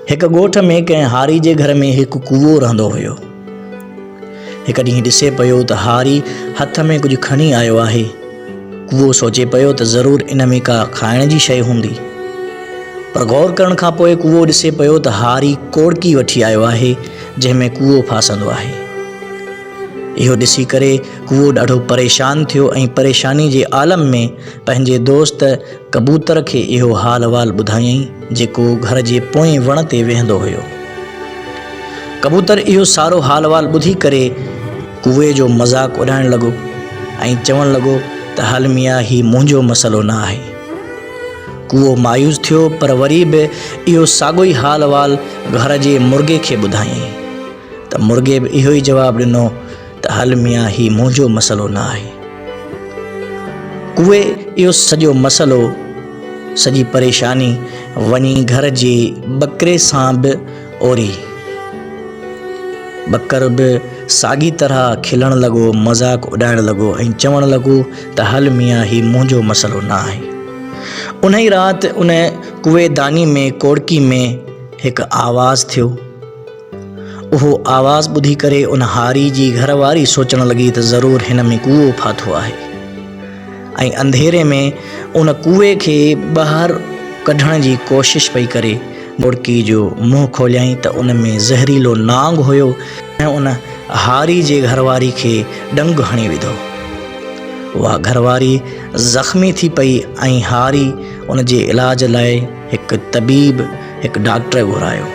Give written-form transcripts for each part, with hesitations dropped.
هڪ ڳوٺ ۾ ڪنهن هاري جي گهر ۾ هڪ ڪوئو رهندو هيو. هڪ ڏينهن ڏسي پيو ته هاري هٿ ۾ ڪجهه کڻي آيو آهي. ڪوئو سوچي پيو ته ضرور ان ۾ ڪا کائڻ جي شيء هوندي. پر غور ڪرڻ کان پوء ڪوئو ڏسي پيو ته هاري ڪوڙڪي وٺي آيو آهي جنهن ۾ ڪوئو ڦاسندو آهي. اهو ڏسي ڪري ڪوئو ڏاڍو پريشان ٿيو ۽ پريشاني جي عالم ۾ پنهنجي دوست ڪبوتر کي اهو حال احوال ٻڌايائين جيڪو گهر جي پوئين وڻ تي ويهندو هيو. ڪبوتر اهو سارو حال احوال ٻڌي ڪري ڪوئي جو مذاق اڏائڻ لڳو ۽ چوڻ لڳو ته هل ميان هي منهنجو مسئلو نه آهي. ڪوئو مايوس ٿيو پر وري به اهو ساڳو ئي حال احوال گهر جي مرغي کي ٻڌايائين. ته مرغي به اهو ئي جواب ڏنو ته هل ميان هي منهنجو مسئلو نه آهي. ڪوئي اهو سڄو مسئلو، سڄي پريشاني وڃي گهر جي ٻڪري سان به اوري. ٻڪر به ساڳي طرح کلڻ لڳو، مذاق اڏائڻ لڳو ۽ چوڻ لڳو ته هل ميان هي منهنجو مسئلو نه آهي. انهي رات ان ڪوئي داني ۾ ڪوڙڪي ۾ هڪ آواز ٿيو. اهو آواز ٻڌي ڪري ان هاري جي گهر واري سوچڻ لڳي ته ضرور هن ۾ ڪوئو ڦاٿو آهي ۽ انڌيري ۾ ان ڪوئي کي ٻاهر ڪڍڻ جي ڪوشش پئي ڪري. ٻڙڪي جو منهن کوليائين ته ان ۾ زهريلو نانگ هيو ۽ ان هاري جي گهر واري کي ڏنگ هڻي وڌو. اها گهر واري زخمي ٿي پئي ۽ هاري ان جي علاج لاء هڪ طبيب، هڪ ڊاڪٽر گهرايو.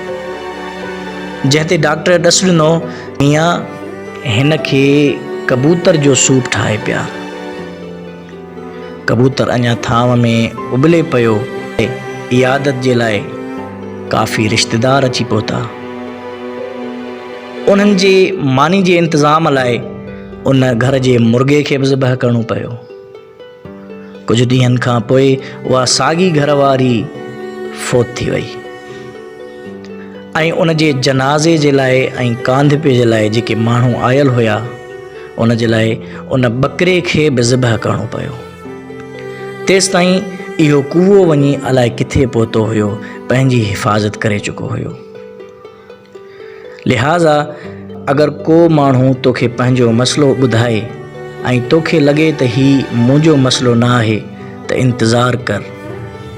جنهن تي ڊاڪٽر ڏس ڏنو، ميان هن کي ڪبوتر جو سوپ ٺاهي پيار. ڪبوتر اڃا ٿانو ۾ اٻلي پيو. عيادت جي لاء ڪافي رشتيدار اچي پهتا. انهن جي ماني جي انتظام لاء ان گهر جي مرغي کي به ذبح ڪرڻو پيو. ڪجهه ڏينهن کان پوء اها ساڳي گهر واري فوت ٿي وئي ۽ ان جي جنازي جي لاء ۽ ڪانڌپي جي لاء جيڪي ماڻهو آيل هيا ان جي لاء ان ٻڪري کي به ذبح ڪرڻو پيو. تيستائين اهو ڪوئو وڃي الائي ڪٿي پهتو هيو پنهنجي حفاظت ڪري چڪو هيو. لهٰذا اگر ڪو ماڻهو توکي پنهنجو مسئلو ٻڌائي ۽ توکي لڳي ته هي منهنجو مسئلو نه آهي ته انتظار ڪر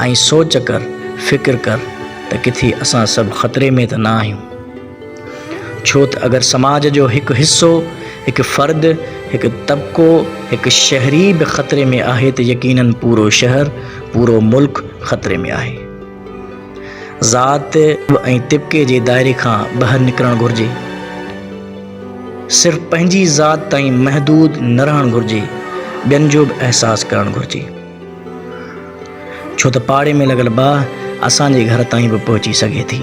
۽ سوچ ڪر، فڪر ڪر ته ڪٿي اسان سڀ خطري ۾ ته نه آهيون. ڇو ته اگر سماج جو هڪ حصو، هڪ فرد، هڪ طبقو، هڪ شهري به خطري ۾ آهي ته يقيناً پورو شهر، پورو ملڪ خطري ۾ آهي. ذات ۽ طبقي جي دائري کان ٻاهر نڪرڻ گهرجي. صرف پنهنجي ذات تائين محدود نه رهڻ گهرجي، ٻين جو به احساس ڪرڻ گهرجي. ڇو ته پاڙي ۾ لڳل باهه اسان جي گهر تائين به پهچي سگهي ٿي.